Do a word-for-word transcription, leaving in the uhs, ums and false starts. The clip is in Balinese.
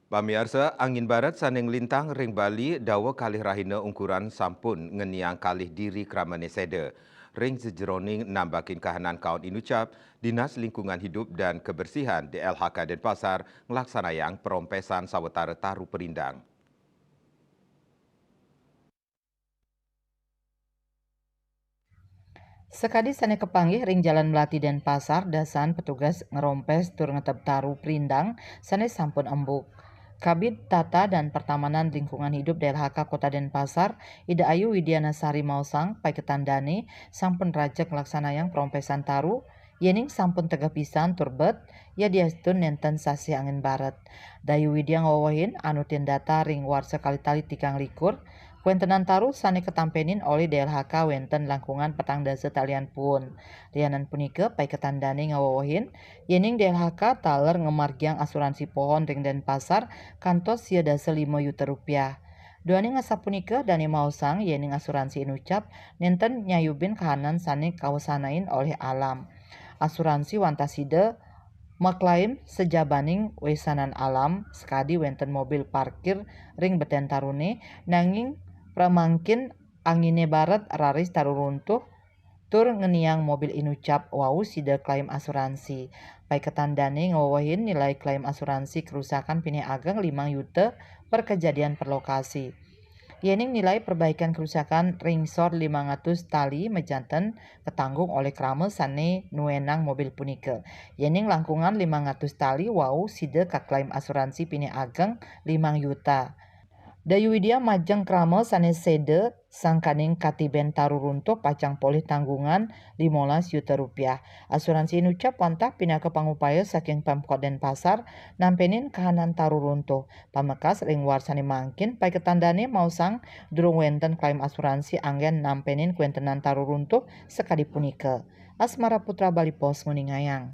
Pamiarsa, angin barat sané nglintang ring Bali dawa kalih rahina ungkuran sampun ngeniang kalih diri kramané séda. Ring sajeroning nambakin kahanan kaon inucap, Dinas Lingkungan Hidup dan Kebersihan, D L H K, Denpasar nglaksanayang perompésan sawatara taru perindang. Sakadi sané kapanggih ring Jalan Melati Denpasar, dasan petugas ngrompés tur ngeteb taru perindang sané sampun embuk. Kabid Tata dan Pertamanan Lingkungan Hidup D L H K Kota Denpasar, Ida Ayu Widianasari maosang, paiketan dané sampun rajeg nglaksanayang perompésan taru, yéning sampun tegeh pisan tur bet, yadiastun nénten sasih angin barat. Dayu Widya ngawewehin, anutin data ring warsa kalih tali tigang likur, kawéntenan taru sané katampenin olih D L H K wénten langkungan petang dasa talian puun. Lianan punika, paiketan dané ngawewehin, yéning D L H K taler ngamargiang asuransi pohon ring Denpasar kantos sia dasa lima yuta rupiah. Duaning asapunika, dané maosang yéning asuransi inucap nénten nyayubin kahanan sané kawasanain olih alam. Asuransi wantah sida maklaim sajabaning wesanan alam, sakadi wénten mobil parkir ring betén taruné, nanging pramangkin anginé barat raris taru runtuh tur ngeniang mobil inucap wau sida klaim asuransi. Paiketan dané ngawewehin nilai klaim asuransi kerusakan pinih ageng limang yuta per kejadian per lokasi. Yéning nilai perbaikan kerusakan ring sor limang atus tali majanten katanggung olih krama sané nuénang mobil punika. Yéning langkungan limang atus tali wau sida kaklaim asuransi pinih ageng limang yuta. Dayu Widya majeng krama sané séda sangkaning katibén taru runtuh pacang polih tanggungan limolas yuta rupiah. Asuransi inucap wantah pinaka pangupaya saking Pemkot Denpasar nampenin kahanan taru runtuh. Pamekas ring warsané mangkin, paiketan dané maosang durung wénten klaim asuransi anggén nampenin kawéntenan taru runtuh sakadi punika. Asmara Putra, Bali Post, nguningayang.